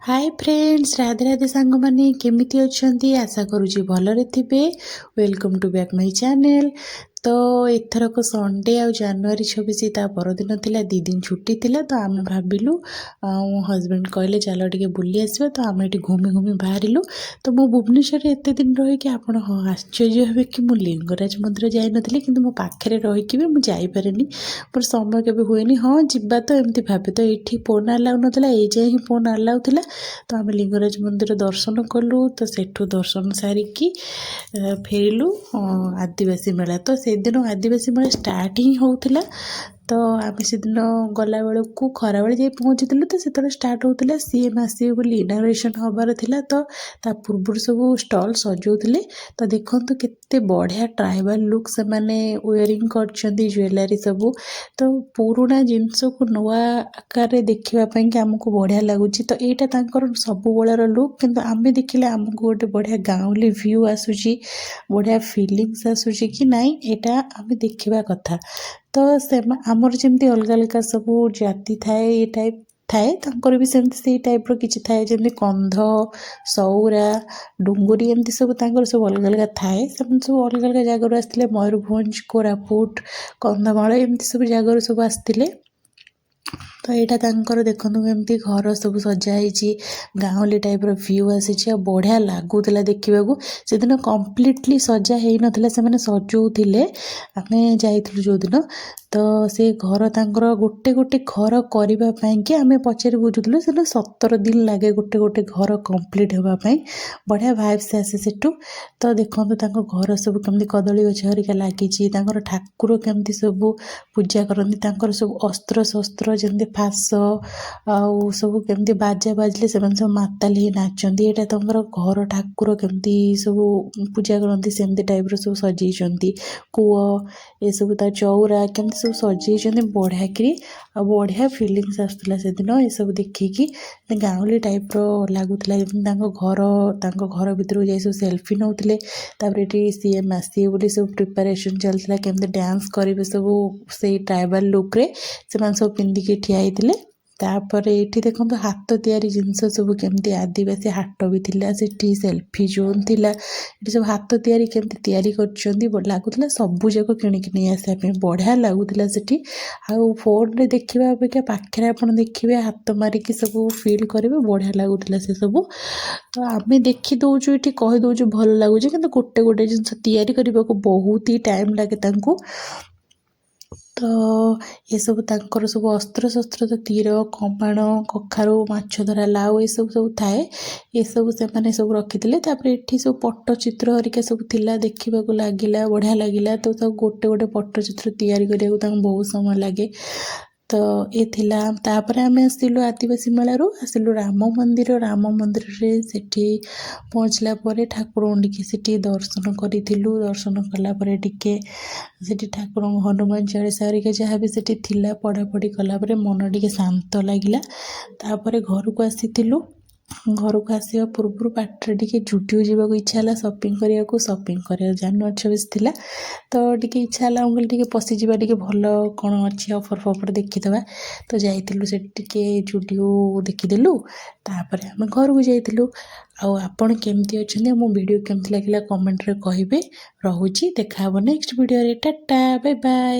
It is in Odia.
ହାଏ ଫ୍ରେଣ୍ଡସ୍, ରାଧେ ରାଧେ ସାଙ୍ଗମାନେ। କେମିତି ଅଛନ୍ତି? ଆଶା କରୁଛି ଭଲରେ ଥିବେ। Welcome to back my channel. ତ ଏଥରକ ସଣ୍ଡେ ଆଉ ଜାନୁଆରୀ 26 ତା ପରଦିନ ଥିଲା, 2 ଦିନ ଛୁଟି ଥିଲା। ତ ଆମେ ଭାବିଲୁ ଆଉ ହଜବେଣ୍ଡ କହିଲେ, ଚାଲ ଟିକେ ବୁଲି ଆସିବା। ତ ଆମେ ଏଠି ଘୁମି ଘୁମି ବାହାରିଲୁ। ତ ମୁଁ ଭୁବନେଶ୍ୱରରେ ଏତେ ଦିନ ରହିକି ଆପଣ ଆଶ୍ଚର୍ଯ୍ୟ ହେବେ କି ମୁଁ ଲିଙ୍ଗରାଜ ମନ୍ଦିର ଯାଇନଥିଲି। କିନ୍ତୁ ମୋ ପାଖରେ ରହିକି ବି ମୁଁ ଯାଇପାରେନି, ମୋର ସମୟ କେବେ ହୁଏନି। ହଁ, ଯିବା ତ ଏମିତି ଭାବେ। ତ ଏଇଠି ଫୋନ୍ ଆଲାଉ ନଥିଲା, ଏଇ ଯାଏଁ ହିଁ ଫୋନ୍ ଆଲାଉ ଥିଲା। ତ ଆମେ ଲିଙ୍ଗରାଜ ମନ୍ଦିର ଦର୍ଶନ କଲୁ। ତ ସେଠୁ ଦର୍ଶନ ସାରିକି ଫେରିଲୁ ଆଦିବାସୀ ମେଳା। ତ ସେଦିନ ଆଦିବାସୀ ମେଳା ଷ୍ଟାର୍ଟ ହିଁ ହେଉଥିଲା। ତ ଆମେ ସେଦିନ ଗଲାବେଳକୁ ଖରାବେଳେ ଯାଇ ପହଞ୍ଚିଥିଲୁ। ତ ସେତେବେଳେ ଷ୍ଟାର୍ଟ ହେଉଥିଲା। ସିଏମ୍ ଆସିବେ ବୋଲି ଇନାଗୁରେସନ୍ ହେବାର ଥିଲା, ତ ତା ପୂର୍ବରୁ ସବୁ ଷ୍ଟଲ୍ ସଜାଉଥିଲେ। ତ ଦେଖନ୍ତୁ, କେତେ ବଢ଼ିଆ ଟ୍ରାଇବାଲ୍ ଲୁକ୍ ସେମାନେ ୱେରିଂ କରିଛନ୍ତି, ଜୁଏଲାରୀ ସବୁ। ତ ପୁରୁଣା ଜିନିଷକୁ ନୂଆ ଆକାରରେ ଦେଖିବା ପାଇଁକି ଆମକୁ ବଢ଼ିଆ ଲାଗୁଛି। ତ ଏଇଟା ତାଙ୍କର ସବୁବେଳର ଲୁକ୍, କିନ୍ତୁ ଆମେ ଦେଖିଲେ ଆମକୁ ଗୋଟେ ବଢ଼ିଆ ଗାଉଁଲି ଭ୍ୟୁ ଆସୁଛି, ବଢ଼ିଆ ଫିଲିଙ୍ଗସ୍ ଆସୁଛି କି ନାଇଁ, ଏଇଟା ଆମେ ଦେଖିବା କଥା। ତ ସେ ଆମର ଯେମିତି ଅଲଗା ଅଲଗା ସବୁ ଜାତି ଥାଏ, ଏ ଟାଇପ୍ ଥାଏ, ତାଙ୍କର ବି ସେମିତି ସେଇ ଟାଇପ୍ର କିଛି ଥାଏ। ଯେମିତି କନ୍ଧ, ସଉରା, ଡୁଙ୍ଗୁରି, ଏମିତି ସବୁ ତାଙ୍କର ସବୁ ଅଲଗା ଅଲଗା ଥାଏ। ସେମାନେ ସବୁ ଅଲଗା ଅଲଗା ଜାଗାରୁ ଆସିଥିଲେ। ମୟୂରଭଞ୍ଜ, କୋରାପୁଟ, କନ୍ଧମାଳ, ଏମିତି ସବୁ ଜାଗାରୁ ସବୁ ଆସିଥିଲେ। ତ ଏଇଟା ତାଙ୍କର ଦେଖନ୍ତୁ, କେମିତି ଘର ସବୁ ସଜା ହେଇଛି, ଗାଉଁଲି ଟାଇପ୍ର ଭ୍ୟୁ ଆସିଛି ଆଉ ବଢ଼ିଆ ଲାଗୁଥିଲା ଦେଖିବାକୁ। ସେଦିନ କମ୍ପ୍ଲିଟଲି ସଜା ହେଇନଥିଲା, ସେମାନେ ସଜଉଥିଲେ ଆମେ ଯାଇଥିଲୁ ଯେଉଁଦିନ। ତ ସେ ଘର ତାଙ୍କର ଗୋଟେ ଗୋଟେ ଘର କରିବା ପାଇଁକି ଆମେ ପଚାରି ବୁଝୁଥିଲୁ, ସେଦିନ 17 ଦିନ ଲାଗେ ଗୋଟେ ଗୋଟେ ଘର କମ୍ପ୍ଲିଟ୍ ହେବା ପାଇଁ। ବଢ଼ିଆ ଭାଇବ୍ସ ଆସେ ସେଠୁ। ତ ଦେଖନ୍ତୁ, ତାଙ୍କ ଘର ସବୁ କେମିତି କଦଳୀ ଗଛ ହେରିକା ଲାଗିଛି, ତାଙ୍କର ଠାକୁର କେମିତି ସବୁ ପୂଜା କରନ୍ତି, ତାଙ୍କର ସବୁ ଅସ୍ତ୍ର ଶସ୍ତ୍ର ଯେମିତି ଫାସ ଆଉ ସବୁ କେମିତି ବାଜା ବାଜିଲେ ସେମାନେ ସବୁ ମାତାଲ ହେଇ ନାଚନ୍ତି। ଏଇଟା ତାଙ୍କର ଘର, ଠାକୁର କେମିତି ସବୁ ପୂଜା କରନ୍ତି, ସେମିତି ଟାଇପ୍ର ସବୁ ସଜେଇଛନ୍ତି। କୂଅ ଏସବୁ, ତା ଚଉରା କେମିତି ସବୁ ସଜେଇଛନ୍ତି ବଢ଼ିଆକିରି। ଆଉ ବଢ଼ିଆ ଫିଲିଙ୍ଗସ୍ ଆସୁଥିଲା ସେଦିନ ଏସବୁ ଦେଖିକି, ଗାଉଁଲି ଟାଇପ୍ର ଲାଗୁଥିଲା ଯେମିତି ତାଙ୍କ ଘର। ତାଙ୍କ ଘର ଭିତରକୁ ଯାଇ ସବୁ ସେଲ୍ଫି ନେଉଥିଲେ। ତାପରେ ଏଠି ସିଏମ୍ ଆସିବେ ବୋଲି ସବୁ ପ୍ରିପାରେସନ୍ ଚାଲିଥିଲା, କେମିତି ଡ୍ୟାନ୍ସ କରିବେ ସବୁ ସେଇ ଟ୍ରାଇବାଲ୍ ଲୁକ୍ରେ ସେମାନେ ସବୁ ପିନ୍ଧିକି ଠିଆ ହେଇଥିଲେ। ତାପରେ ଏଇଠି ଦେଖନ୍ତୁ, ହାତ ତିଆରି ଜିନିଷ ସବୁ କେମିତି, ଆଦିବାସୀ ହାଟ ବି ଥିଲା ସେଠି, ସେଲ୍ଫି ଜୋନ୍ ଥିଲା। ଏଠି ସବୁ ହାତ ତିଆରି କେମିତି ତିଆରି କରୁଛନ୍ତି, ଲାଗୁଥିଲା ସବୁ ଯାକ କିଣିକି ନେଇ ଆସିବା ପାଇଁ। ବଢ଼ିଆ ଲାଗୁଥିଲା ସେଠି। ଆଉ ଫୋନ୍ରେ ଦେଖିବା ଅପେକ୍ଷା ପାଖରେ ଆପଣ ଦେଖିବେ, ହାତ ମାରିକି ସବୁ ଫିଲ୍ କରିବେ, ବଢ଼ିଆ ଲାଗୁଥିଲା ସେସବୁ। ତ ଆମେ ଦେଖିଦେଉଛୁ ଏଠି, କହିଦେଉଛୁ ଭଲ ଲାଗୁଛି, କିନ୍ତୁ ଗୋଟେ ଗୋଟେ ଜିନିଷ ତିଆରି କରିବାକୁ ବହୁତ ହି ଟାଇମ୍ ଲାଗେ ତାଙ୍କୁ। ତ ଏସବୁ ତାଙ୍କର ସବୁ ଅସ୍ତ୍ରଶସ୍ତ୍ର, ତ ତୀର, କମାଣ, କଖାରୁ, ମାଛ ଧରା ଲାଉ, ଏସବୁ ସବୁ ଥାଏ। ଏସବୁ ସେମାନେ ସବୁ ରଖିଥିଲେ। ତାପରେ ଏଠି ସବୁ ପଟ୍ଟଚିତ୍ର ହରିକା ସବୁ ଥିଲା, ଦେଖିବାକୁ ଲାଗିଲା, ବଢ଼ିଆ ଲାଗିଲା। ତ ତାକୁ ଗୋଟେ ଗୋଟେ ପଟ୍ଟଚିତ୍ର ତିଆରି କରିବାକୁ ତାଙ୍କୁ ବହୁତ ସମୟ ଲାଗେ। ତ ଏ ଥିଲା। ତାପରେ ଆମେ ଆସିଲୁ ଆଦିବାସୀ ମେଳାରୁ, ଆସିଲୁ ରାମ ମନ୍ଦିର। ରାମ ମନ୍ଦିରରେ ସେଠି ପହଞ୍ଚିଲା ପରେ ଠାକୁରଙ୍କୁ ଟିକେ ସେଠି ଦର୍ଶନ କରିଥିଲୁ। ଦର୍ଶନ କଲା ପରେ ଟିକେ ସେଠି ଠାକୁରଙ୍କ ହନୁମାନ ଚାଳିଶା ହେରିକା ଯାହା ବି ସେଠି ଥିଲା, ପଢ଼ାପଢ଼ି କଲା ପରେ ମନ ଟିକେ ଶାନ୍ତ ଲାଗିଲା। ତାପରେ ଘରକୁ ଆସିଥିଲୁ। ଘରକୁ ଆସିବା ପୂର୍ବରୁ ବାଟରେ ଟିକେ ଜୁଡ଼ିଓ ଯିବାକୁ ଇଚ୍ଛା ହେଲା ସପିଂ କରିବାକୁ। ସପିଂ କରିବାକୁ ଜାନୁଆରୀ 26 ଥିଲା, ତ ଟିକେ ଇଚ୍ଛା ହେଲା। ମୁଁ କହିଲି ଟିକେ ପଶିଯିବା, ଟିକେ ଭଲ କ'ଣ ଅଛି ଅଫର୍ ଫଫର୍ ଦେଖିଦେବା। ତ ଯାଇଥିଲୁ ସେଠି, ଟିକେ ଜୁଡ଼ିଓ ଦେଖିଦେଲୁ। ତାପରେ ଆମେ ଘରକୁ ଯାଇଥିଲୁ। ଆଉ ଆପଣ କେମିତି ଅଛନ୍ତି ଆଉ ମୋ ଭିଡ଼ିଓ କେମିତି ଲାଗିଲା, କମେଣ୍ଟରେ କହିବେ। ରହୁଛି, ଦେଖା ହେବ ନେକ୍ସଟ ଭିଡ଼ିଓରେ। Tata, bye bye.